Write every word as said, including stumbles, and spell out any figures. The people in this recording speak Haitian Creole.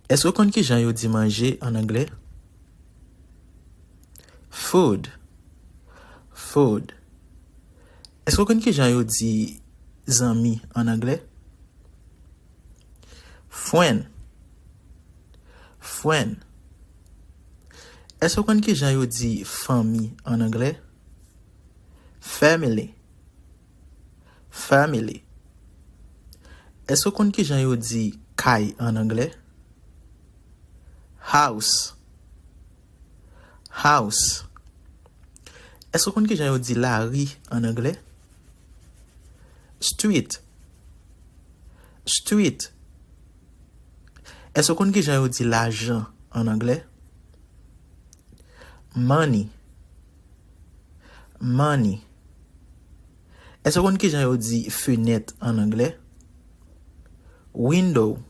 Èske w konn kijan yo di manje an anglè? Food. Food. Èske w konn kijan yo di zanmi an anglè? Friend. Friend. Èske w konn kijan yo di fanmi an anglè? Family. Family. Èske w konn kijan yo di kay an anglè? House. House. Èske w konn kijan yo di lari an anglè? Street. Street. Èske w konn kijan yo di lajan an anglè? Money. Money. Èske w konn kijan yo di fenèt an anglè? Window.